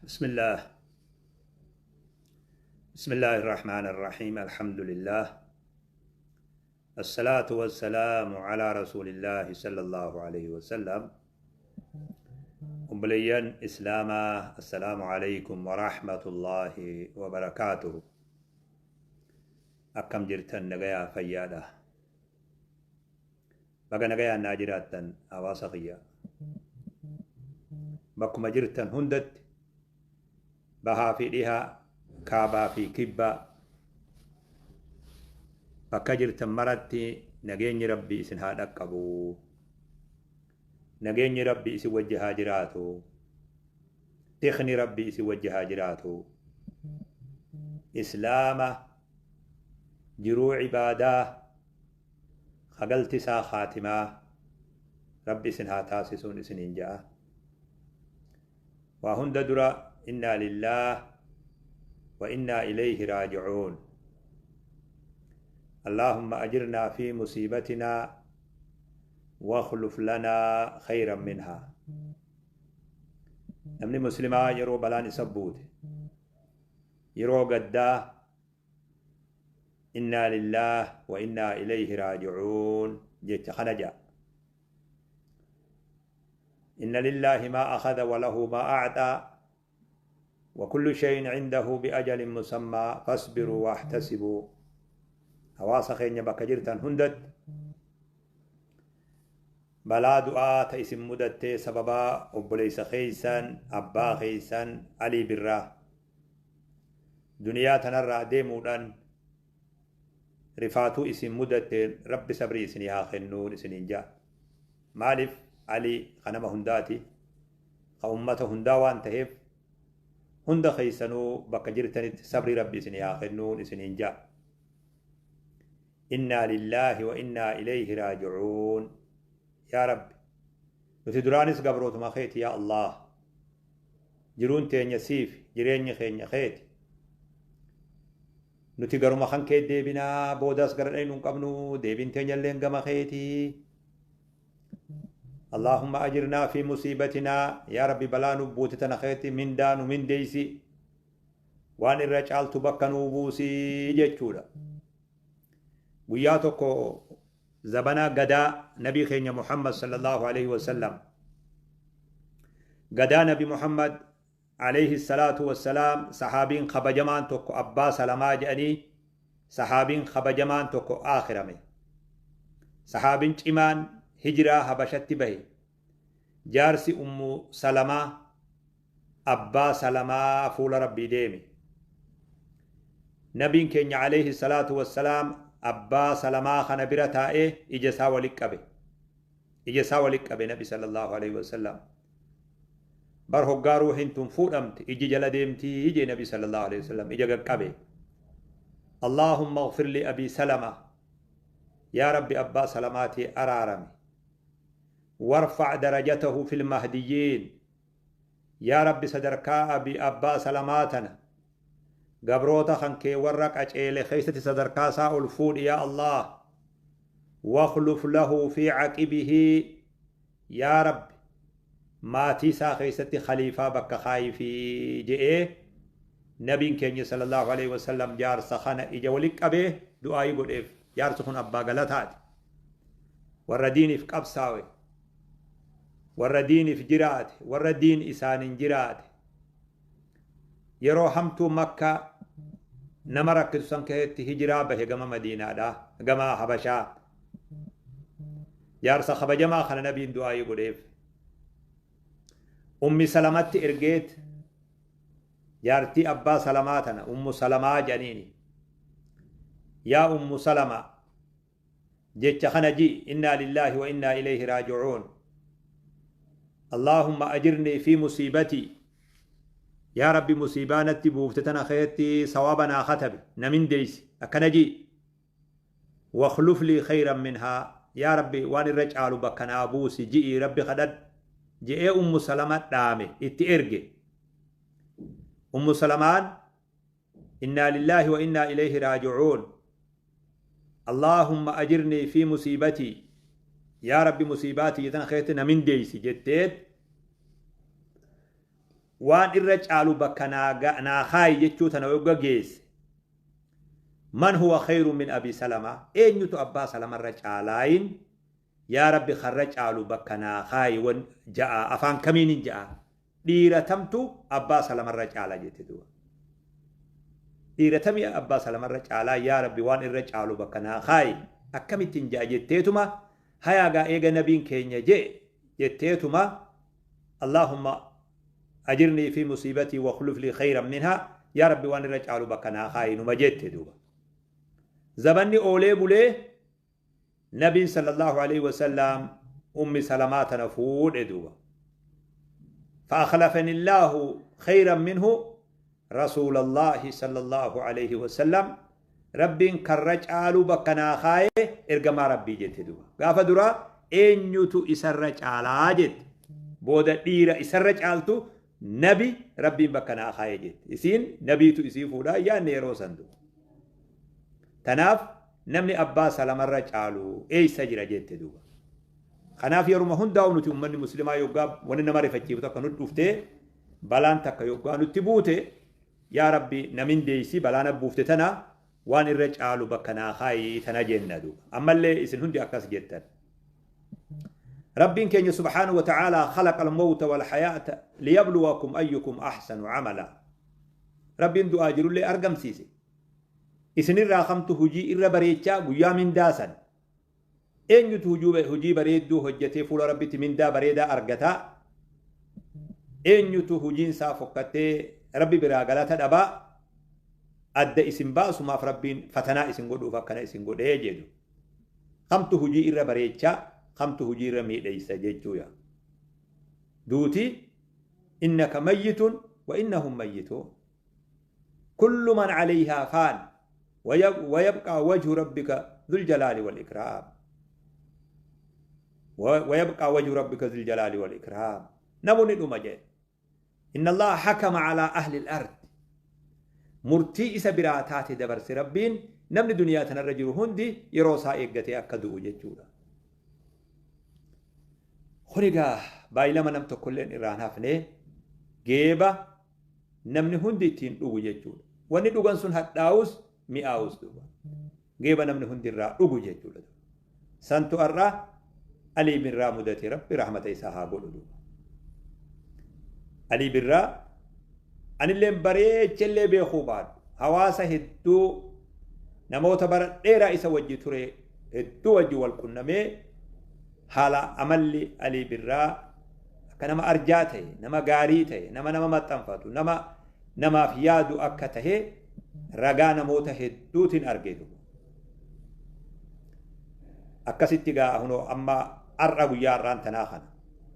بسم الله. بسم الله الرحمن الرحيم. الحمد لله، الصلاة والسلام على رسول الله صلى الله عليه وسلم. Obboleeyyan Islaamaa, السلام عليكم ورحمة الله وبركاته. Akkam jirtan? Nagayaa, fayyaadha? Baga nagayaan naa jiraattan. Hawaasa kiyya bakkuma jirtan hundatti, bahaa fi dhihaa, kaabaa fi kibbaa, bakka jirtan maratti nageenyi Rabbii isin haa dhaqqabu, nageenyi Rabbii isin wajji haa jiraatu, tikni Rabbii isin wajji haa jiraatu. Islaama jiruu cibaadaa kagalti isaa khaatimaa Rabbi isin haa taasisuun isiniin ja'a. Waa hunda dura, إنا لله وإنا إليه راجعون. اللهم أجرنا في مصيبتنا واخلف لنا خيرا منها. Namni muslimaa yeroo balaan isa buute, yeroo gaddaa, إنا لله وإنا إليه راجعون jecha kana ja'a. إن لله ما أخذ وله ما أعطى وكل شيء عنده بأجل مسمى فاصبروا واحتسبوا. Hawaasa keenya bakka jirtan hundatti, balaa du'aa ta isin mudattee sababaa obboleessa keeysan, abbaa keeysan Alii Birraa duniyaa tanarraa deemuudhaan rifaatuu isin mudatteen, Rabbi sabrii isinii haa kennuun isiniin ja'a. Maaliif? Alii kanama hundaati, ka ummata hundaa waan ta'eef, hunda keeysanuu bakka jirtanitti sabrii Rabbi isinii haa kennuun isiniin ja'a. إنا لله وإنا إليه راجعون. Yaa Rabbi, nuti duraanis gabrootuma keeti. Yaa Allah, jiruun teenya siif, jireenyi keenya keeti. Nuti garuma kan kee deebinaa, boodaas gara dhaynu hin qabnu, deebiin teenya illeen gama keetii. اللهم أجرنا في مصيبتنا. Yaa Rabbi, balaa nu buute tana keeti mindaa nu mindeeysi, waan irra caaltu bakka nuu buusii jechuudha. Guyyaa tokko, zabana gadaa nabii keenya Muhammad صلى الله عليه وسلم, gadaa Nabi Muhammad عليه الصلاة والسلام, sahaabiin kabajamaan tokko, Abbaa Salamaa jedhanii, sahaabiin kabajamaan tokko aakhirame. Sahaabiin cimaan hijiraa Habashatti bahe, jaarsi Ummu Salamaa, Abbaa Salamaa, fuula Rabbii deeme. Nabiin keenya عليه الصلاة والسلام Abbaa Salamaa kana bira taa'ee ija isaa walit qabe, ija isaa walit qabe. Nabi صلى الله عليه وسلم bar hoggaa ruuhin tun fuudhamte iji jala deemtii jee. Nabi صلى الله عليه وسلم ija qaqqabe. اللهم اغفر لأبي سلمة. Yaa Rabbi, Abbaa Salamaatii araarame. وارفع درجته في المهديين. Yaa Rabbi, sadarkaa abi Abbaa Salamaatana gabroota kan kee warra qaceele keeysatti sadarkaa isaa ol fuudhi, yaa Allah. واخلف له في عقبه. Yaa Rabbi, maatii isaa keeysatti khaliifaa bakka kaayifii je'ee. Nabiin keenya صلى الله عليه وسلم jaarsa kana ija walit qabee du'aayii godheef. Jaarsi kun abbaa galataati, warra diiniif qabsaawe, warra diiniif jiraate, warra diin isaanin jiraate. Yeroo hamtuu Makka nama rakkisu san keessatti hijiraa bahe gama Madiinaadha, gama Habashaa. Jaarsa kabajamaa kana nabiin du'aayii godheef. Ummi Salamatti ergeet, jaartii Abbaa Salamaa tana Ummu Salamaa jedhaniini. Yaa Ummu Salama, jecha kana ji: إنا لله وإنا إليه راجعون. اللهم أجرني في مصيبتي. Yaa Rabbi, musiibaa natti buufte tana keetti sawaaba naa katabi, na mindeeysi, akkana ji. واخلف لي خيرا منها. Yaa Rabbi, waan irra caalu bakka naa buusi ji'ii Rabbi kadhadhu je'ee Ummu Salama dhaame, itti erge. Ummu Salamaan innaa lillaahi wa innaa ilayhi raaji'uun, Allaahumma ajirnii fi musiibatii, yaa Rabbi musiibaa tiyya tana keessatti na mindeeysi jetteet, waan irra caalu bakka naa kaayi jechuu tana yogga geesse, man huwa khayru min Abi Salama, eenyutu Abbaa Salamarra caalaayin yaa Rabbi karra caalu bakka naa kaayi wan ja'a, afaan kamiinin ja'a, dhiira tamtu Abbaa Salamarra caala jette duuba. Dhiira tamii Abbaa Salamarra caalaa, yaa Rabbi waan irra caalu bakka naa kaayi akkamittiin ja'a jetteetuma, hayaa gaa eega nabiin keenya je'e jetteetuma, Allaahumma ajirnii fi musiibatii wa khuluf lii khayran minhaa, yaa Rabbi waan irra caalu bakka naa kaayi numa jette duuba. Zabanni oolee bulee nabiin sallallahu alaihi wasallam Ummi Salamaa tana fuudhe duuba. فأخلفني الله خيرا منه رسول الله صلى الله عليه وسلم، ربين كرج آلو بكنا خاي إرجما ربي جت دوبا. قاف درا eenyutu isarra caalaa jette. Booda dhiira isarra caaltu nabi Rabbiin bakka naa kaa'e jette. Isiin nabiitu isii fuudhaa yaanne yeroo san duuba. Tanaaf namni Abbaa Salamarra caalu eeysa jira jette duuba. Kanaaf yeruma hundaa'u nuti ummanni muslimaa yoggaa wanni nama rifachiiftu akka nutti dhuftee, balaan takka yoggaa nutti buute, yaa Rabbi na mindeeysi, balaa na buufte tana waan irra caalu bakka naa kaayi tana jenna duuba. Ammallee isin hundi akkas jettan. Rabbiin keenya subhaanahu wa ta'aalaa khalaqa al-mawta wal hayaata liyabluwakum ayyukum ahsanu amala. Rabbiin du'aa jirullee argamsiise. Isinirraa kamtu hujii irra bareechaa guyyaa mindaasan. Eenyutu hujii bareedduu hojjetee fuula Rabbitti mindaa bareedaa argataa? Eenyutu hujiin isaa fokkattee Rabbi biraa galata dhabaa? Adda isin baasumaaf Rabbiin fatanaa isin godhuuf akkana isin godhee jedhu. Kamtu hujii irra bareechaa, kamtu hujii irra miidheysa jechuuya. Duuti innaka mayyitun wa innahum mayyituun. Kullu man alayhaa faan wa yabqaa wajhu rabbika dhul jalaali wal ikraam. Wa yabqaa wajhu rabbika dhul jalaali wal ikraam. Namni dhuma jedhe. Inna Allaha hakama alaa ahli al-ard. Murtii isa biraa taate dabarse Rabbiin, namni duniyaa tanarra jiru hundi yeroo isaa eeggatee akka du'u jechuudha. Kun egaa baay'ilama nam tokkolleen irraan hafne, geeba namni hundi ittiin dhugu jechuudha. Wanni dhugan sun hadhaa'us mi'aawus duuba. Geeba namni hundi irraa dhugu jechuudha. Santu har'a Alii Birraa mudate. Rabbi rahmata isaa haa godhu duuba. Alii Birraa anilleen bareechellee beekuu baadhu, hawaasa hedduu, namoota bara dheeraa isa wajji ture hedduu wajji wal qunnamee, haala amalli Alii Birraa akka nama arjaa ta'e, nama gaarii ta'e, nama nama maxxanfatu, nama namaaf yaadu akka ta'e ragaa namoota hedduutiin arge duuba. Akkasitti gaa hunoo amma har'a guyyaa har'aan tanaa kana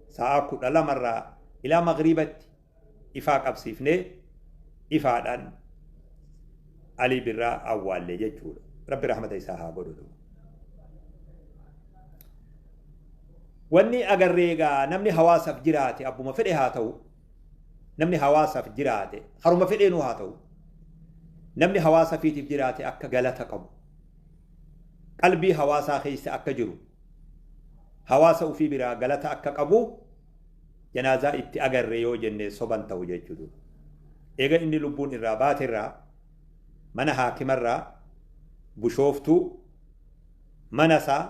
sa'a 12 irraa ilaa magriibatti ifaa qabsiifnee ifaadhaan Alii Birraa awwaalle jechuudha. Rabbi rahmata isaa haa godhu. Wanni agarree egaa namni hawaasaaf jiraate abbuma fedhe haa ta'u, namni hawaasaaf jiraate haruma fedheenuu haa ta'u, namni hawaasa fiitiif jiraate akka galata qabu, qalbii hawaasaa keessa akka jiru, hawaasa ufii biraa galata akka qabu janaazaa itti agarre yoo jenne soban ta'u jechuudha. Eega inni lubbuun irraa baaterraa mana haakimarraa Bushooftuu mana isaa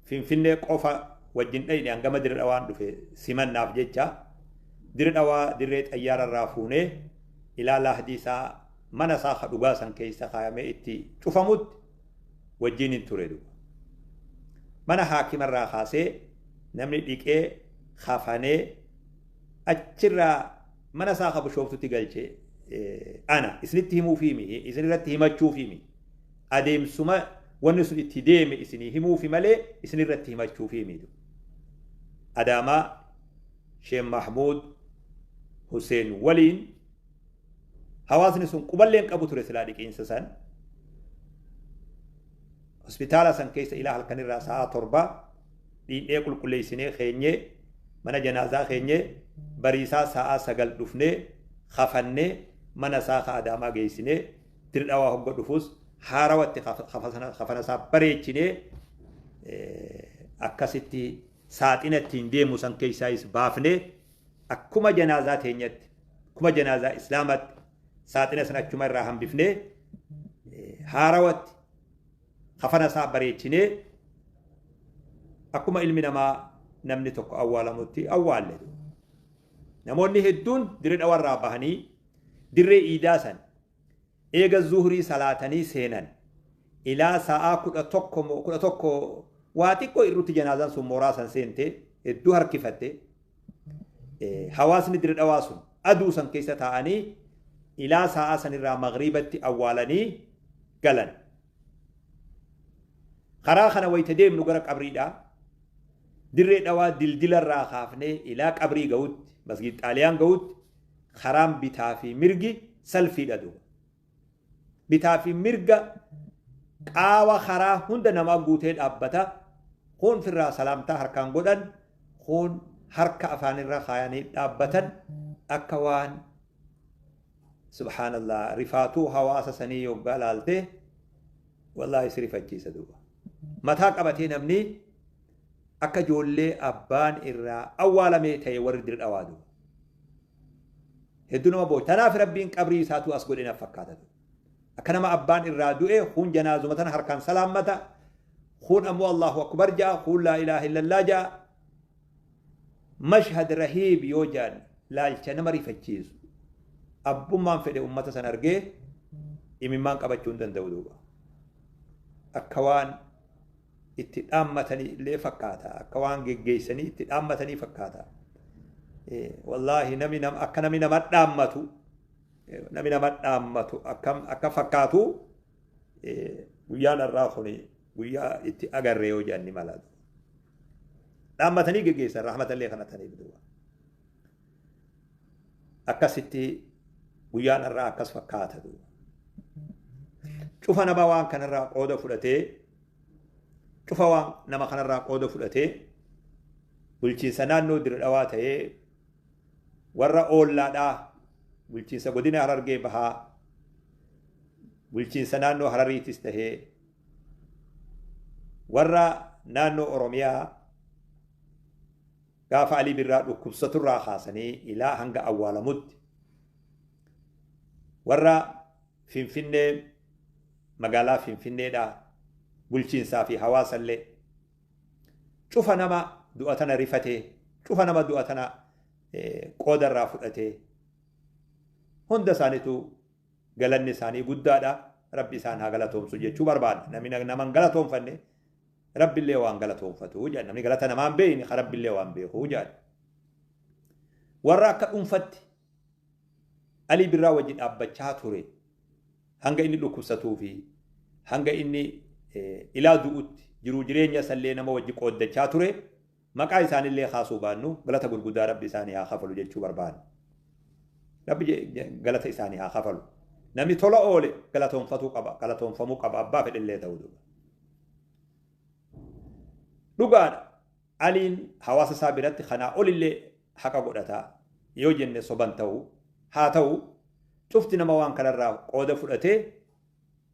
Finfinnee qofa wajjin dhayne, hangama Dirre Dhawaan dhufe simannaaf jecha, Dirre Dhawaa dirree xayyaara irraa fuunee ilaa laahdii isaa mana isaa ka dhugaa san keessa kaayamee itti cufamutti wajjin hin ture duuba. Mana haakima irraa kaasee namni dhiqee kafanee achirraa mana isaa ka Bushooftutti galche ana. Isinitti himuufii mi, isin irratti himachuufii mi, adeemsuma wanni sun itti deeme isinii himuufi malee isin irratti himachuufii mi. Adaamaa Sheekh Mahmuud Hussein waliin hawaasni sun quballeen qabu ture silaa dhiqiinsa san. Hospitaala san keessa ilaa halkanirraa sa'aa 7 dhiidhee qulqulleessinee keenyee mana janaazaa keenyee bariisaa sa'aa 9 dhufnee kafannee mana isaa ka Adaamaa geessinee Dirdhawaa hogga dhufus haarawatti kafana isaa bareechinee akkasitti saaxina ittiin deemu san keessaayis baafnee akkuma janaazaa teenyatti akkuma janaazaa islaamatti saaxina san achuma irraa hambifnee haarawatti kafana isaa bareechinee akkuma ilmi namaa namni tokko awwaalamutti awwaalle. Namoonni hedduun dirree dhawarraa bahanii dirree iidaa san eega zuhurii salaatanii seenan ilaa sa'aa 11 waa xiqqoo irrutti janaazaan sun mooraa san seente hedduu harkifatte. Hawaasni dirree dhawaa sun aduu san keessa taa'anii ilaa sa'aa sanirraa magriibatti awwaalanii galan. Karaa kana wayita deemnu gara qabriidhaa dirree dhawaa dildilarraa kaafnee ilaa qabrii ga'utti masgiid xaaliyaan ga'utti karaan bitaa fi mirgi salfiidha duuba. Bitaa fi mirga qaawa karaa hunda namaa guutee dhaabbata. Kun firraa salaamtaa harkaan godhan, kun harka afaanirra kaayanii dhaabbatan akka waan subhaanallah rifaatuu hawaasa sanii yoggaa laalte wallaahi si rifachiisa duuba. Mataa qabatee namni akka ijoollee abbaan irraa awwaalamee ta'e warri dirree dhawaa duuba. Hedduu nama boo'a. Tanaaf rabbiin qabrii isaatu as godhe naaf fakkaata. Akka nama abbaan irraa du'e kun janaazuma tana harkaan salaammata. Kun ammoo Allahu akbar ja'a, kun laa ilaaha illallah ja'a. Mashhad rahiib yoo ja'an laalcha nama rifachiisu. Abbummaan fedhe ummata san argee imimmaan qabachuu hin danda'u duuba. Akka waan itti dhaammatanii illee fakkaata. Akka waan geggeessanii itti dhaammatanii fakkaata. Wallaahi nami akka nami nama dhaammatu nami nama dhaammatu akka fakkaatu guyyaan har'aa kun guyyaa itti agarree yoo jedhan ni mala. Dhaammatanii geggeessan rahmatallee kanataniif duuba. Akkasitti guyyaan har'aa akkas fakkaata duuba. Cufa nama waan kanarraa qooda fudhatee cufa waan nama kanarraa qooda fudhatee bulchiinsa naannoo dirree dhawaa ta'ee warra oollaadhaa bulchiinsa godina Harargee bahaa bulchiinsa naannoo Harariitis tahee warra naannoo Oromiyaa gaafa Alii Birraa dhukkubsaturraa kaasanii ilaa hanga awwaalamutti warra Finfinnee magaalaa Finfinneedhaa bulchiinsaa fi hawaasallee cufa nama du'a tana rifatee cufa nama du'a tana qoodarraa fudhatee hunda isaaniitu galanni isaanii guddaadha. Rabbi isaan haa galatoomsu jechuu barbaada. Namni nama hin galatoomfanne Rabbillee waan galatoomfatu jedha. Namni galata namaa hin beekne Rabbillee waan beeku jedha. Warra akka dhuunfatti Alii Birraa wajji dhaabbachaa ture hanga inni dhukkubsatuu fi hanga inni ilaa du'utti jiruu jireenya isallee nama wajji qooddachaa ture maqaa isaanillee kaasuu baannu galata gurguddaa Rabbi isaanii haa kafalu jechuu barbaada. Rabbi galata isaanii haa kafalu. Namni tola oole galatoonfatuu qaba, galatoonfamuu qaba abbaa fedhellee ta'uu duuba. Dhugaadha. Aliin hawaasa isaa biratti kanaa olillee haqa godhata yoo jenne soban ta'u haa ta'u cufti nama waan kanarraa qooda fudhatee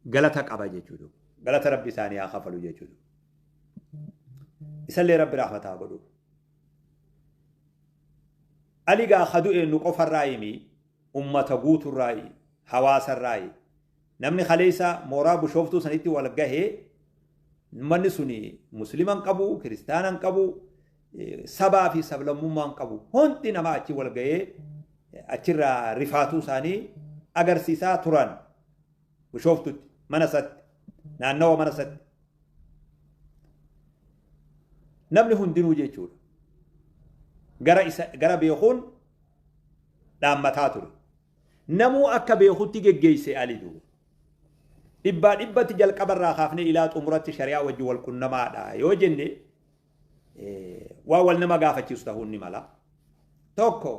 galata qaba jechuudha. Galata Rabbi isaanii haa kafalu jechuudha. Isallee Rabbi rahmata haa godhu. Ali gaa ka du'e nu qofarraa himi ummata guuturraa hawaasarraa namni kaleessa mooraa bushooftuu sanitti wal gahee ummanni suni muslima hin qabu, kiristaana hin qabu, sabaa fi sablammummaa hin qabu. Hundi namaa achi wal gahee achirraa rifaatuu isaanii agarsiisaa turan. Bushooftutti, mana isaatti, naannawa mana isaatti. Namni hundinuu jechuudha. Gara isa gara beekuun dhaammataa ture. Namuu akka beekutti geggeesse Ali duuba. Dhibbaa dhibbatti jalqabarraa kaafnee ilaa xumuratti shari'aa wajji wal qunnamaadha yoo jenne waan wal nama gaafachiisu ta'uun ni mala. Tokko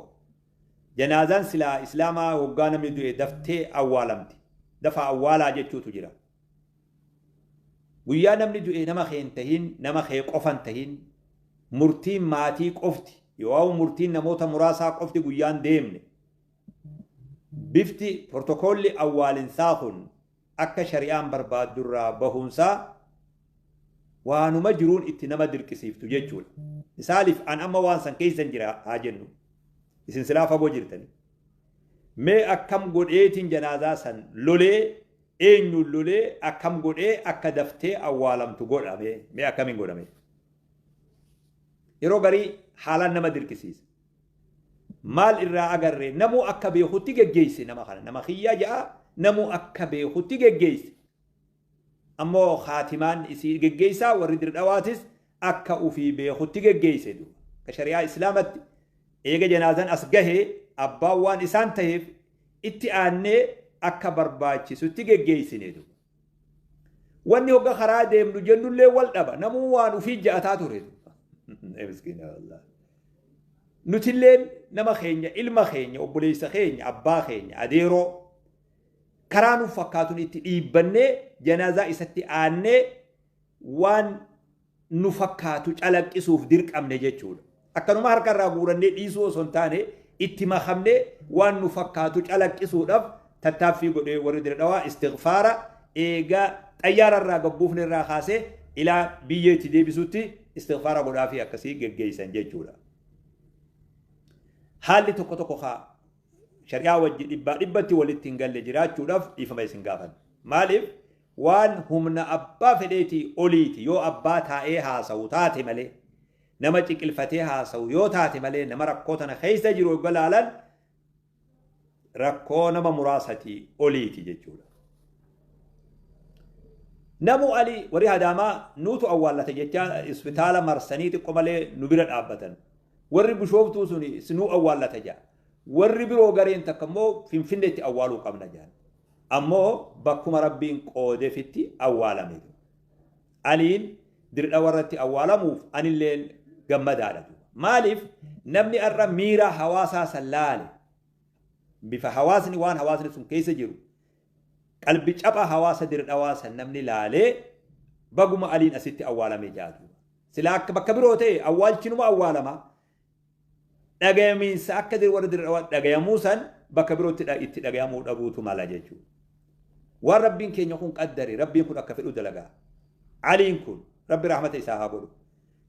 janaazaan silaa islaamaa waggaa namni du'e daftee awwaalamti. Dafa awwaalaa jechuutu jira. Guyyaa namni du'e nama kee hin tahin, nama kee qofa hin tahin, murtiin maatii qofti yoo murtiin namoota muraasaa qofti guyyaan deemne bifti protokoolli awwaalinsaa kun akka shari'aan barbaaddurraa bahuunsaa waanuma jiruun itti nama dirqisiiftu jechuudha. Misaaliif an amma waan san keessan jira haa jennu. Isin silaa fagoo jirtani. Mee akkam godheetiin janaazaa san lolee eenyuun lolee akkam godhee akka daftee awwaalamtu godhame mee akkamiin godhame? Yeroo garii haalaan nama dirqisiisa. Maal irraa agarree namuu akka beekutti geggeesse nama kana nama kiyyaa ja'a namuu akka beekutti geggeesse. Ammoo haatimaan isii geggeessaa warri dirdhawaatis akka ufii beekutti geggeesse duuba. Akka shari'aa islaamatti eega janaazaan as gahee abbaan waan isaan taheef itti aannee akka barbaachisutti geggeessine duuba. Wanni hogga karaa deemnu jennullee wal dhaba namuu waan ufii ja'ataa ture duuba. Nutilleen nama keenya ilma keenya obboleessa keenya abbaa keenya adeeroo karaa nuuf fakkaatuun itti dhiibbannee janaazaa isatti aannee waan nu fakkaatu calaqqisuuf dirqamne jechuudha. Akkanuma harka irraa guurannee dhiisuu osoo hin taane itti makamnee waan nu fakkaatu calaqqisuudhaaf tattaaffii godhee warri dirdhawaa istighfaara eegaa xayyaara irraa gabbuufne irraa kaasee ilaa biyyeetti deebisutti istighfaara godhaa fi akkasii geggeessan jechuudha. Haalli tokko tokko haa shari'aa wajji dhibbaa dhibbatti walitti hin galle jiraachuudhaaf dhiifama isin gaafan. Maaliif waan humna abbaa fedheetii oliiti yoo abbaa taa'ee haasa'u taate malee nama ciqilfatee haasa'u yoo taate malee nama rakkoo tana keessa jiru yoo laalan rakkoo nama muraasatii oliiti jechuudha. Namu Ali warri Hadaamaa nuutu awwaallata jecha isbitaala marsanii xiqqoo malee nu bira dhaabbatan. Warri Bishooftuu sun nuu awwaallata jedha. Warri biroo gareen takka immoo Finfinneetti awwaaluu qabna jedhan. Ammoo bakkuma Rabbiin qoodefitti awwaalame. Aliin dirdha warratti awwaalamuuf anilleen gammadaadha. Maaliif namni har'a miira hawaasaa san laale bifa hawaasni waan hawaasni sun keessa jiru qalbi capha hawaasa dirdhawaa san namni laalee baguma Aliin asitti awwaalame jaatu. Silaa akka bakka biroo ta'e awwaalchinuma awwaalama. Dhagayamiinsa akka warra dirdhawaa dhagayamuu san bakka birootti itti dhagayamuu dhabuutu mala jechuudha. Waan Rabbiin keenya kun qaddare Rabbiin kun akka fedhu dalagaa. Aliin kun Rabbi rahmata isaa haa godhu.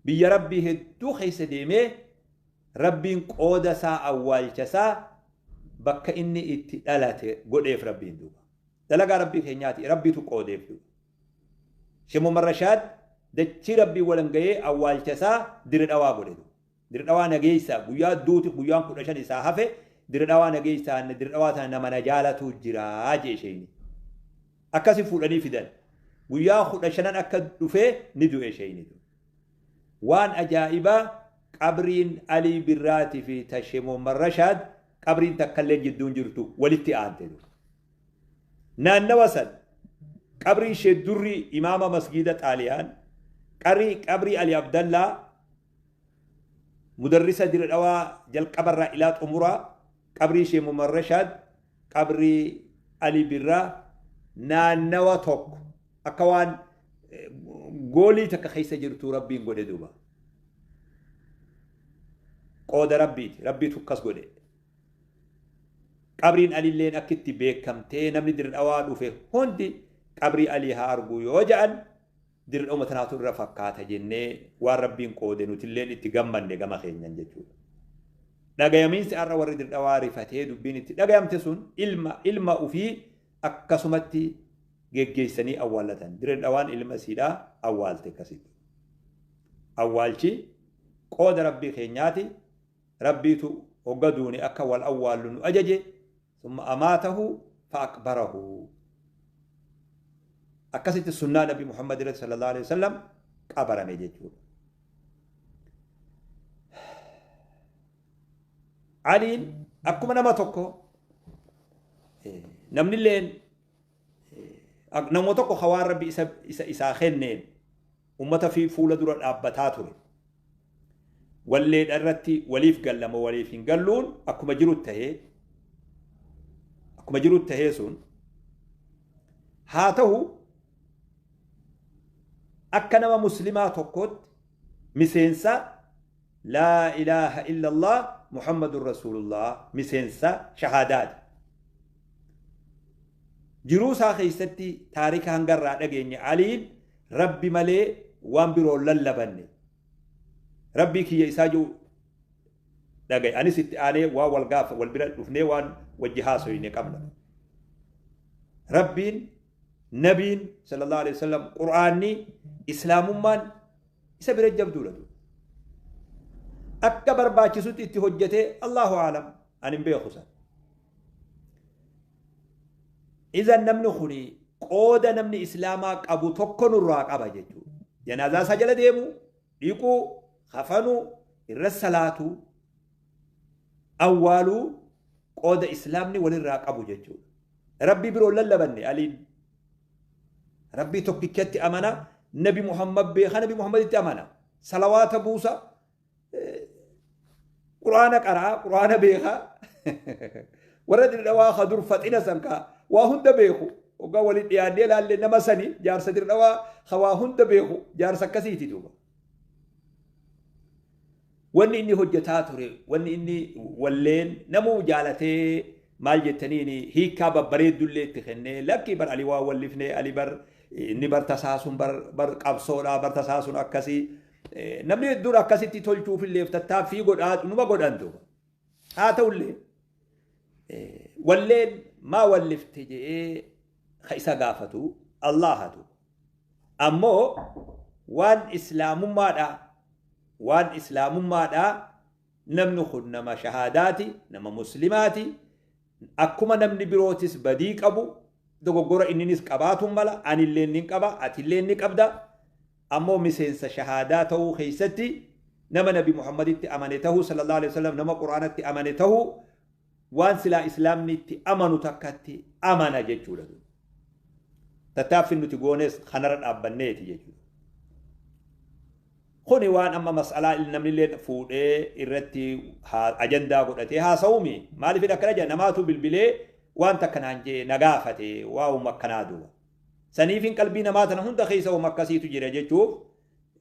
Biyya Rabbii hedduu keessa deemee Rabbiin qooda isaa awwaalcha isaa bakka inni itti dhalate godheef Rabbiin duuba. Dalagaa Rabbii keenyaati Rabbiitu qoodeef duuba. Sheek Rashaad dachii Rabbii walan gahee awwaalcha isaa dirdhawaa godhe duuba. Dirdhawaa nageessaa guyyaa duuti guyyaan 15 isaa hafe dirdhawaa nageessaa dirdhawaa sana nama na jaalatu jiraa jee isheen. Akkasi fuudhanii fidan. Guyyaa 15 akka dhufee ni du'e isheen. Waan ajaa'ibaa qabriin Alii Birraatii fi Sheek Rashaad qabriin takkallee jidduun jirtu walitti aante. Naannawa san qabrii ishee durri imaama masgiida Xaaliyaan qabrii Ali Abdallaa mudarrisa dirdhawaa jalqabarraa ilaa xumuraa qabrii ishee Muhammad Rashaad qabrii Ali Birraa naannawa tokko akka waan goolii takka keessa jirtu Rabbiin godhe duuba. Qooda Rabbiiti. Rabbiitu akkas godhe. Qabriin Alilleen akka itti beekamtee namni dirdhawaa dhufe hundi qabrii Alii haa argu yoo ja'an dirdhawuma tanaatu irra fakkaata jennee waan Rabbiin qoode nutilleen itti gammanne gama keenyan jechuudha. Dhagayamiinsi har'a warri dirdhawaa rifatee dubbiin itti dhagayamte sun ilma ufii akkasumatti geggeessanii awwaallatan. Dirdhawaan ilma isiidhaa awwaalte akkasitti. Awwaalchi qooda Rabbii keenyaati. Rabbiitu hogga duune akka wal awwaallu nu ajaje. Summa amaatahu fa'aqbarahu. Akkasitti sunnaa Nabi Muhammad sallallahu alaihi wasallam qabarame jechuudha. Aliin akkuma nama tokko namnilleen nama tokko hawaan Rabbi isaa kenneen ummata fi fuula dura dhaabbataa ture. Walleedha irratti waliif gallama waliif hin galluun akkuma jiru tahee sun haa ta'u Akka nama muslimaa tokkootti miseensa laa ilaaha illallah Muhammadun Rasuulullah, miseensa shahaadaati. Jiruu isaa keessatti taarika hangarraa dhageenye, Aliin Rabbi malee waan biroo lallabanne, Rabbii kiyya isaa jiru dhagaye. Anis itti aanee waan wal gaafa wal bira dhufnee waan wajji haasoyne qabna. Rabbiin, nabiin sallallahu alaihi wasallam, Qur'aanni, Islaamummaan isa bira jabduudha. Akka barbaachisutti itti hojjetee, Allahu aalam, ani hin beeku san. Idan namni kuni qooda namni Islaamaa qabu tokko nurraa qaba jechuudha. Janaazaa isaa jala deemu, dhiquu, kafanuu, irra salaatuu, awwaaluu, qooda Islaamni walirraa qabu jechuudha. Rabbii biroo lallabanne Aliin. Rabbii tokkichatti amana, Nabi Muhammad beeka, Nabi Muhammaditti amana. Salawaata buusa, Quraana qaraa, Quraana beeka. Warra Dirdhawaa ka dur faxina san ka waa hunda beeku. Hoggaa waliin dhiyaannee ilaalle nama sani jaarsa Dirdhawaa ka waa hunda beeku, jaarsa akkasiiti duuba. Wanni inni hojjetaa ture, wanni inni walleen namuu jaalatee maal jettaniin hiikkaa babbareeddullee itti kennee, lakki bar Ali waa wallifne, Ali bar inni bar tasaasuun bar qabsoodhaa, bar tasaasuun akkasii, namni hedduun akkasitti tolchuufillee tattaaffii godhaa numa godhan duuba. Haa ta'ullee walleen maa wallifte jedhee ka isa gaafatu Allahatu. Ammoo waan Islaamummaadhaa, waan Islaamummaadhaa, namni kun nama shahaadaati, nama muslimaati. Akkuma namni birootis badii qabu, dogoggora inninis qabaatuun mala, anillee ni qaba, atillee ni qabda. Ammoo miseensa shahaadaa ta'uu keessatti, nama Nabi Muhammaditti amane ta'uu sallallahu alaihi wasallam, nama Quraanatti amane ta'uu, waan silaa Islaamni itti amanu takkatti amana jechuudha. Tattaaffin nuti goones kanarra dhaabbanneeti jechuudha. Kuni waan amma mas'alaa namni illee fuudhee irratti ajandaa godhatee haasa'uumi. Maaliif akkana jedha? Namaatu bilbilee waan takka naan jee na gaafate, waa'uma akkanaa duuba. Saniifin qalbii namaa tana hunda keessa uuma akkasiitu jira jechuuf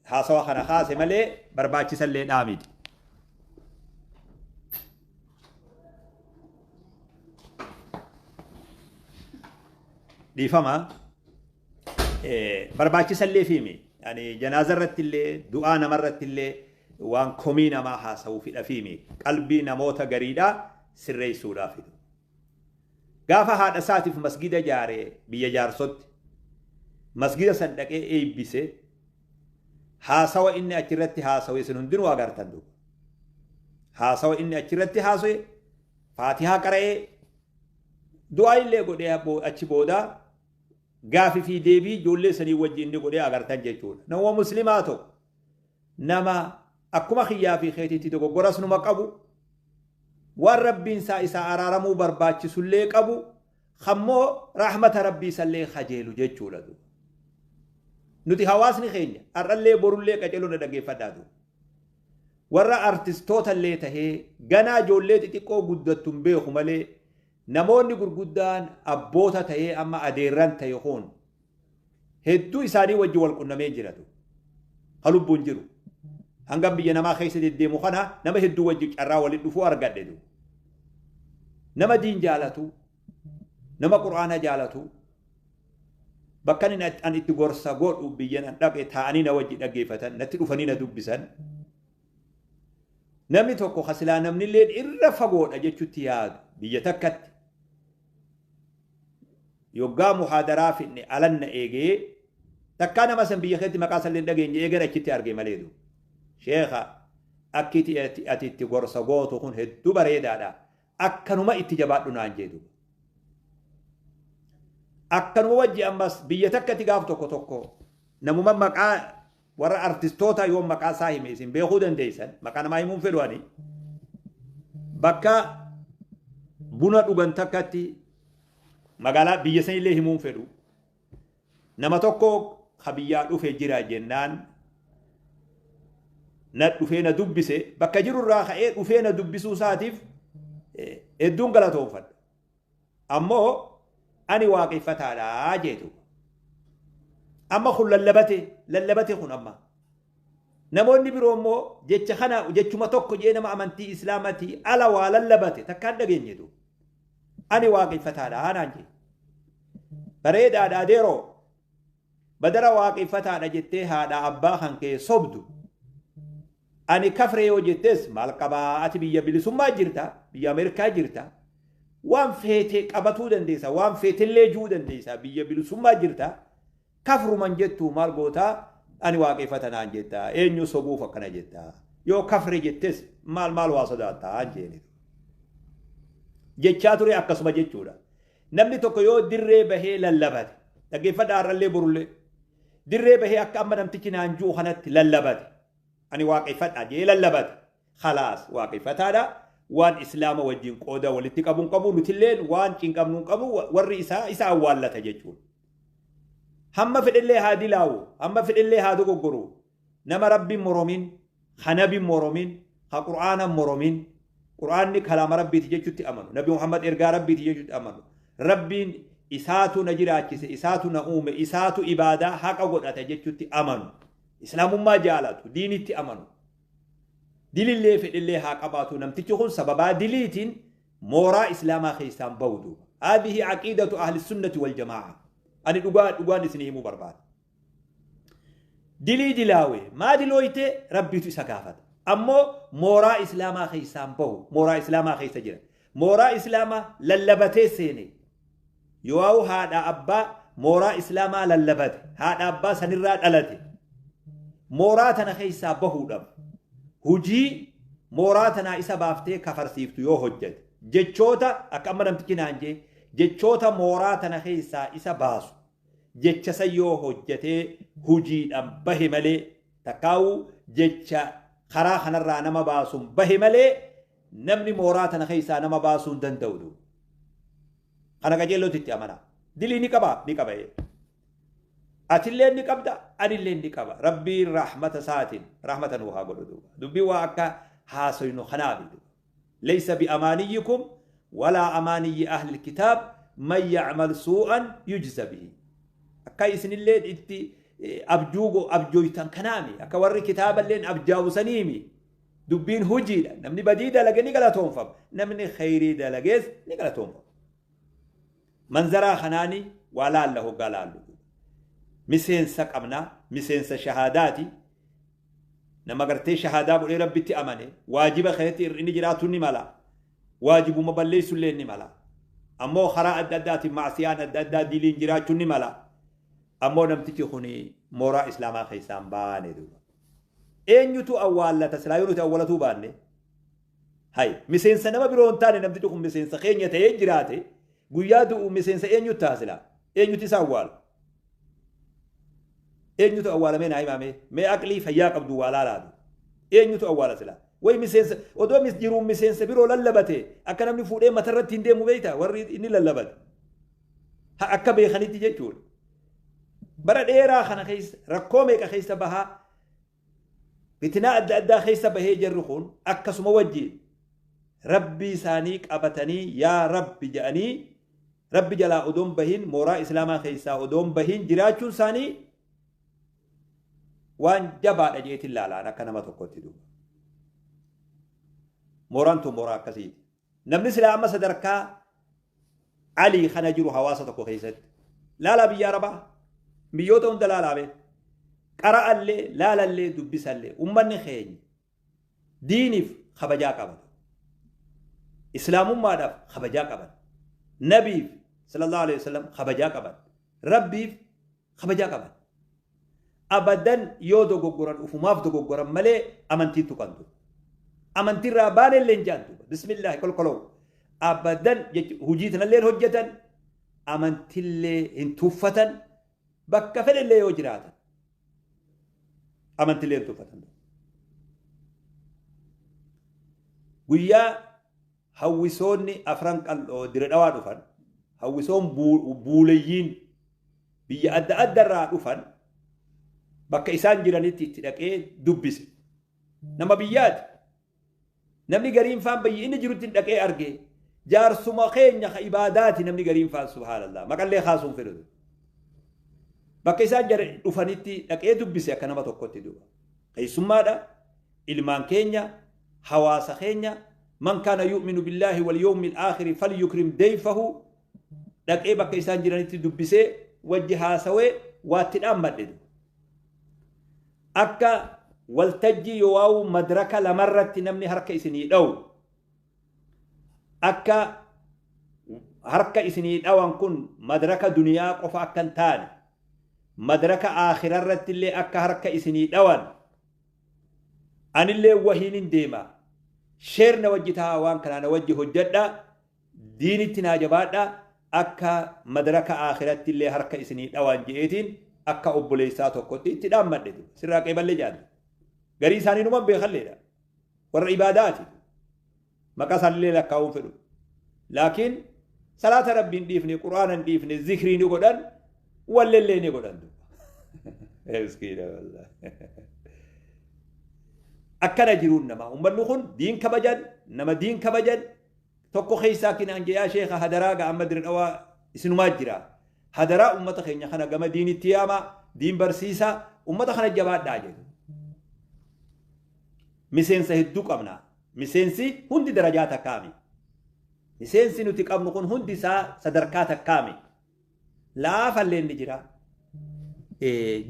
haasawa kana kaase malee barbaachisallee dhaamiti. Dhiifama, barbaachisallee fiimi. Ani janaaza irratti illee, du'aa namarratti illee waan komii namaa haasa'uu fidha fiimi. Qalbii namoota gariidhaa sirreessuudhaaf. Gaafa haadha isaatiif masgida jaaree biyya Jaarsotti masgida san dhaqee eebbise, haasawa inni achirratti haasawe isin hundinuu agartan duuba. Haasawa inni achirratti haasawe, Faatihaa qara'ee du'aa illee godhee, achi booda gaafii fi deebii ijoollee sanii wajji inni godhee agartan jechuudha. Nama muslimaa tokko, nama akkuma kiyyaa fi keetiitti dogoggoras numa qabu, waan Rabbiin isaa isaa araaramuu barbaachisullee qabu, kammoo rahmata Rabbii isallee kajeelu jechuudha. Nuti hawaasni keenya har'allee borullee qaceeluu na dhaggeeffadhaa duuba. Warra artistoota illee tahee, ganaa ijoollee xixiqqoo guddattu hin beeku malee, namoonni gurguddaan abboota tahee amma adeerran ta'e kun hedduu isaanii wajji wal qunnamee jiratu. Ha lubbuun jiru. Hangam biyya namaa keessa deddeemu kana nama hedduu wajji carraa walitti dhufuu argadhe duuba. Nama diin jaalatu, nama Qur'aana jaalatu, bakka inni an itti gorsa godhu biyya nan dhaqe taa'anii na wajji dhaggeeffatan, natti dhufanii na dubbisan. Namni tokko ka silaa namni illee irra fagoodha jechutti yaadu biyya takkatti yoggaa muhaadaraa fidne alanna eegee, takkaa nama san biyya keetti maqaa sallee dhageenye eegan achitti arge malee du. Sheekha, akki ati itti gorsa gootu kun hedduu bareedaadha. Akkanuma itti jabaadhu naan jedhu. Akkanuma wajji ammas biyya takkatti gaaf tokko tokko namuma maqaa warra artistoota yoo maqaa isaa hime isin beekuu dandeessan, maqaa namaa himuun fedhu ani, bakka buna dhugan takkatti, magaalaa biyya sanillee himuun fedhu, nama tokko ka biyyaa dhufe jira jennaan na dhufee na dubbise. Bakka jirurraa ka'ee dhufee na dubbisuu isaatiif hedduun galatoonfadha. Ammoo ani waaqeffataadha jeetu. Amma kun lallabate, lallabate kun amma. Namoonni biroo immoo jecha kana jechuma tokko jee nama amantii Islaamatii ala waa lallabate takkaan dhageenyetu. Ani waaqeffataadha haanaan jee. Bareedaadha adeeroo. Badara waaqeffataadha jettee haadha abbaa kan kee sobdu. Ani kafre yoo jettes maal qabaa, ati biyya bilisummaa jirta, biyya Ameerikaa jirta. Waan feete qabatuu dandeessa, waan feetellee juu dandeessa, biyya bilisummaa jirta. Kafruman jettu maal gootaa, ani waaqeffata naan jetta, eenyu sobuuf akkana jetta. Yoo kafre jettes maal maal waa sodaattaa an jeeni. Jechaa ture akkasuma jechuudha. Namni tokko yoo dirree bahee lallabate, dhaggeeffadhaa har'allee borullee, dirree bahee akka amma namtichi naan ji'u kanatti lallabate, ani waaqeffadha jee lallabate, khalaas waaqeffataadha. Waan Islaama wajjin qooda walitti qabu hin qabu, nutilleen waan cinqabnu hin qabu, warri isaa isa awwaallata jechuudha. Hamma fedhellee haa dilaawu, hamma fedhellee haa dogoggoru, nama Rabbiin moromin, ha Nabiin moromin, ha Qur'aanan moromin, Qur'aanni kalaama Rabbiiti jechutti amanu, Nabi Muhammad ergaa Rabbiiti jechutti amanu, Rabbiin isaatu na jiraachise, isaatu na uume, isaatu ibaadaa haqa godhata jechutti amanu, Islaamummaa jaalatu, diinitti amanu. Dilillee fedhillee haa qabaatu, namtichi kun sababaa diliitiin mooraa Islaamaa keessaan bahu duuba. Haadhihi aqiidatu ahli sunnati wal jamaa'a. Ani dhugaa dhugaan isinii himuu barbaada. Dilii dilaawe maa dilooyte Rabbiitu isa gaafata. Ammoo mooraa Islaamaa keessaan bahu, mooraa Islaamaa keessa jira. Mooraa Islaamaa lallabatee seene. Yoo haadha abbaa mooraa Islaamaa lallabate, haadha abbaa sanirraa dhalate, mooraa tana keessaa bahuudhaaf hujii mooraa tanaa isa baaftee kafarsiiftu yoo hojjete, jechoota akka amma namtichi naan jee, jechoota mooraa tana keessaa isa baasu jecha san yoo hojjetee hujiidhaan bahe malee, takkaa'uu jecha karaa kanarraa nama baasuun bahe malee, namni mooraa tana keessaa nama baasuu hin danda'u. Kana qajeellooti itti amanaa. Dilii ni qabaa? Ni qaba. Atillee ni qabda, anillee ni qaba. Rabbiin rahmata isaatiin rahmata nuu haa godhu duuba. Dubbii waa akka haasoynu kanaafi duuba. Laysa bi'amaaniyyikum walaa amaaniyyi ahli kitaab man ya'mal suu'an yujza bihi. Akka isinillee itti abjuu abjooytan kanaami. Akka warri kitaaballeen abjaa'usaniimi. Dubbiin hujiidha. Namni badii dalage ni galatoonfama. Namni khayrii dalagees ni galatoonfama. Manzaraa kanaani waa laalla hoggaa laallu. Miseensa qabnaa, miseensa shahaadaati. Nama gartee shahaadaa godhee Rabbitti amane, waajiba keessatti inni jiraatu ni mala. Waajibuma balleessullee ni mala. Ammoo karaa adda addaatiin macsiyaan adda addaa diliin jiraachuu ni mala. Ammoo namtichi kun mooraa Islaamaa keessaan baane duuba. Eenyutu awwaallata silaa yoo nuti awwaalatuu baanne? Hay, miseensa nama biroo hin taane, namtichi kun miseensa keenya ta'ee jiraate, guyyaa du'u miseensa eenyutu ta'a silaa? Eenyutu isa awwaala? Eenyutu awwaalamee naa himame? Mee aqlii fayyaa qabdu waa laalaatu. Eenyutu awwaala silaa? Way miseensa odoo jiruun miseensa biroo lallabate akka namni fuudhee matarratti hin deemu beektaa warri inni lallabate. Akka beekanitti jechuudha. Bara dheeraa kana keessa rakkoo meeqa keessa bahaa, fitinaa adda addaa keessa bahee, jarri kun akkasuma wajjin Rabbii isaanii qabatanii yaa Rabbi jedhanii Rabbi jalaa odoon bahin, mooraa Islaamaa keessaa odoon bahin jiraachuun isaanii waan jabaadha jeetiin laalaan akka nama tokkotti duuba. Mooraan tun mooraa akkasiiti. Namni silaa amma sadarkaa Alii kana jiru hawaasa tokko keessatti. Laalaa biyya Arabaa, biyyoota hunda laalaa, qara'allee, laalallee, dubbisallee, ummanni keenya diiniif kabajaa qaban. Islaamummaadhaaf kabajaa qaban. Nabiif sallallahu alaihi wasallam kabajaa qaban. Rabbiif kabajaa qaban. Abadan yoo dogoggoran ufumaaf dogoggoran malee amantiin tuqantu. Amantiirraa baanellee hin jaantu. Bismillaahi kolkoloo. Abadan hujii tanallee hojjetan, amantillee hin tuffatan, bakka fedhellee yoo jiraatan amantillee hin tuffatan. Guyyaa hawwisoonni afran qal'oo dire dhawaa dhufan, hawwisoon buuleyyiin biyya adda addarraa dhufan, bakka isaan jiranitti itti dhaqee dubbise. Nama biyyaati. Namni gariin faan bayyi inni jirutti hin dhaqee arge. Jaarsuma keenya ka ibaadaati namni gariin faan, subhaanallah. Maqallee kaasuun fedhatu. Bakka isaan jara dhufanitti dhaqee dubbise akka nama tokkotti duuba. Keessummaadha, ilmaan keenya, hawaasa keenya, man kaana yu'minu billaahi wal yawmil aakhiri falyukrim dayfahu dhaqee bakka isaan jiranitti dubbisee wajji haasawee waatti dhaammadhe. Akka waltajjii yoo madraka lamarratti namni harka isinii dhawu akka harka isinii dhawan kun madraka duniyaa qofa akka hin taane madraka aakhirarratti illee akka harka isinii dhawan anillee wahiin hin deema sheerna wajji tahaa waan kanaa na wajji hojjedha diinitti naa jabaadha akka madraka aakhiratti illee harka isinii dhawan je'eetiin akka obboleessaa tokkotti itti dhaammadhe sirraa qeeballee jaadde garii isaanii numan beekalleedha warra ibaadaati maqaa isaanillee lakkaa'uun fedhu laakiin salaata rabbiin dhiifne qur'aana hin dhiifne zikrii ni godhan wallellee ni godhan. Akkana jiruun nama ummanni kun diin kabajan nama diin kabajan tokko keessaa kinaan yaa sheekha hadaraa ga amma dira dhawaa isinumaa jira hadaraa ummata keenya kana gama diinitti yaama diin barsiisa ummata kana jabaadhaa jedhu. Miseensa hedduu qabna. Miseensi hundi darajaa takkaami. Miseensi nuti qabnu kun hundi isaa sadarkaa takkaami. Laafallee ni jira.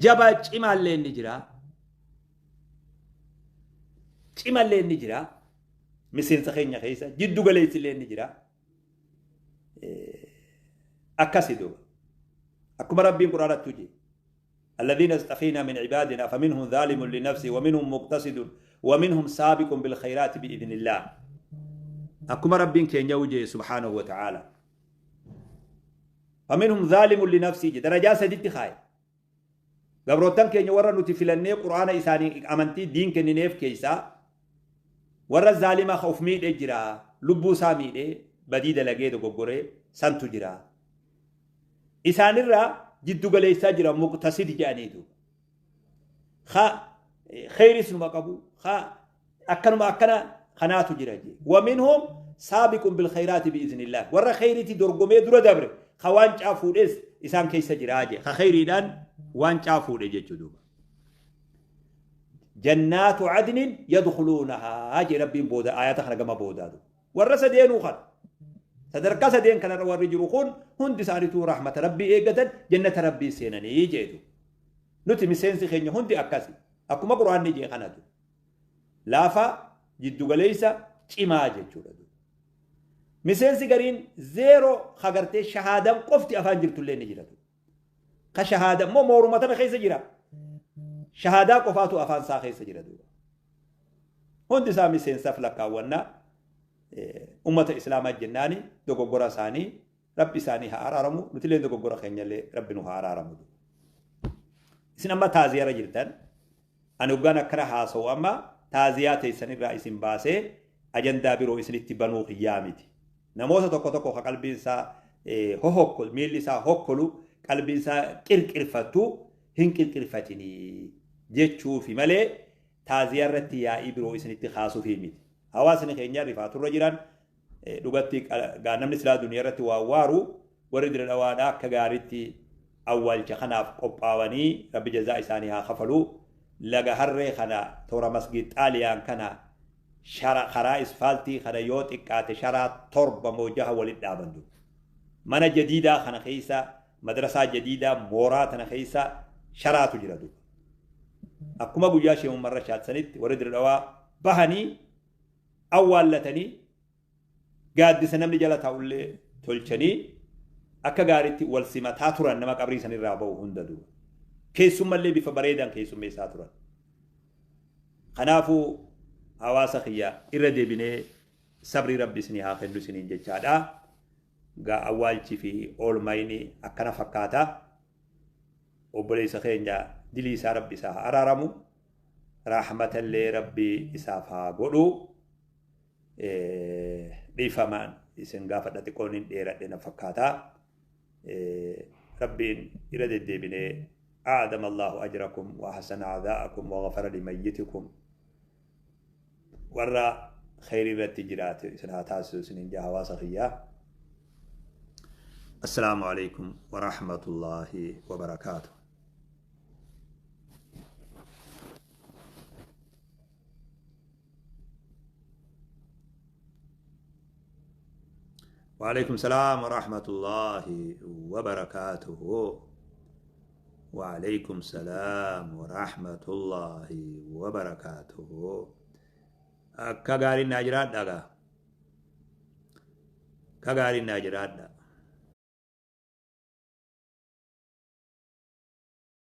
Jaba cimaallee ni jira. Cimallee ni jira. Miseensa keenya keessa jiddu galeessillee ni jira. Akkasi duuba. Akkuma Rabbiin Quraanatti hojii. الذين اصطفينا من عبادنا فمنهم ظالم لنفسه ومنهم مقتصد ومنهم سابق بالخيرات بإذن الله. أكما ربين كين يوجي سبحانه وتعالى. فمنهم ظالم لنفسه درجة سديت خاي. قبروتان كين يورا نتفلني قرآن إساني أمنتي دين كين نيف كيسا ورا الظالمة خوف ميد إجرا لبو سامي بديد لقيد وقوري سنتو جرا. إسان الرا جدو قليسا جرا مقتصد جانيدو خا خير اسم قبو خا أكنوا ما أكنا خناتو جرا جي. ومنهم سابق بالخيرات بإذن الله ورا خيرتي درقمي درو دبر خوان شافو إس إسان كيسا جرا جي خا خيري دان وان شافو إجي جدوبا جنات عدن يدخلونها جي ربي بودا آيات خنا قما بودا ورا سدينو خن sadarkaa sadeen kanarra warri jiru kun hundi isaaniituu rahmata rabbii eeggatan jannata rabbii seenanii jeetu. Nuti miseensi keenya hundi akkasi. Akkuma Quraanni jee kanatu. Laafa jiddugaleessa cimaa jechuudha. Miseensi gariin zeeroo hagartee shahaadaan qofti afaan jirtullee ni jiratu. Ka shahaadaa immoo mooruma tana keessa jira. Shahaadaa qofaatu afaan isaa keessa jira. Hundi isaa miseensaaf lakkaawwannaa. Ummata islaamaa jennaani dogoggora isaanii rabbi isaanii haa araaramu nuti illee dogoggora keenyallee rabbi nu haa araaramu. Isin amma taaziyaarra jirtan ani hoggaan akkana haasa'u amma taaziyaa teessan irraa isin baasee ajandaa biroo isinitti banuu hiyyaa miti. Namoota tokko tokko ka qalbiin isaa hohokkolu miilli isaa hokkolu qalbiin isaa qirqirfattu hin qirqirfatinii jechuufi malee taaziyaa irratti yaa'ii biroo isinitti kaasuufi miti. Hawaasni keenya rifaaturra jiran dhugatti namni silaa duniyaa irratti waa waaru warri dira dhawaadhaa akka gaariitti awwaalcha kanaaf qophaawanii rabbi jazaa isaanii haa kafaluu laga harree kana toora masgiid xaaliyaan kana karaa isfaaltii kana yoo xiqqaate sharaa 7 moo 6 walitti dhaaban. Mana jadiidaa kana keessa madrasaa jadiidaa mooraa tana keessa sharaatu jira. Akkuma guyyaa ishee uummarra shaatsanitti warri dira dhawaa bahanii awwaallatanii gaaddisa namni jala taa'ullee tolchanii akka gaariitti wal simataa turan nama qabrii sanirraa ba'u hunda duuba. Keessummallee bifa bareedaan keessummeessaa turan. Kanaafuu hawaasa kiyya irra deebinee sabrii rabbi isinii haa kennu isiniin jechaadha. Gaa awwaalchi fi oolmayni akkana fakkaata. Obboleessa keenya dilii isaa rabbi isaa haa araaramu. Raaxmatallee rabbi isaaf haa godhu. Dhiifamaan isin gaafadha xiqqoon hin dheeradhe na fakkaata. Rabbiin irra deddeebinee أعدم الله أجركم وأحسن عذاءكم وغفر لميتكم ورا خير التجرات سنها تاسو سنين جا هوا سخية. السلام عليكم ورحمة الله وبركاته. وعليكم السلام ورحمة الله وبركاته. وعليكم السلام ورحمة الله وبركاته. Akka gaariin naa jiraadha gaa. Akka gaariin naa jiraadha.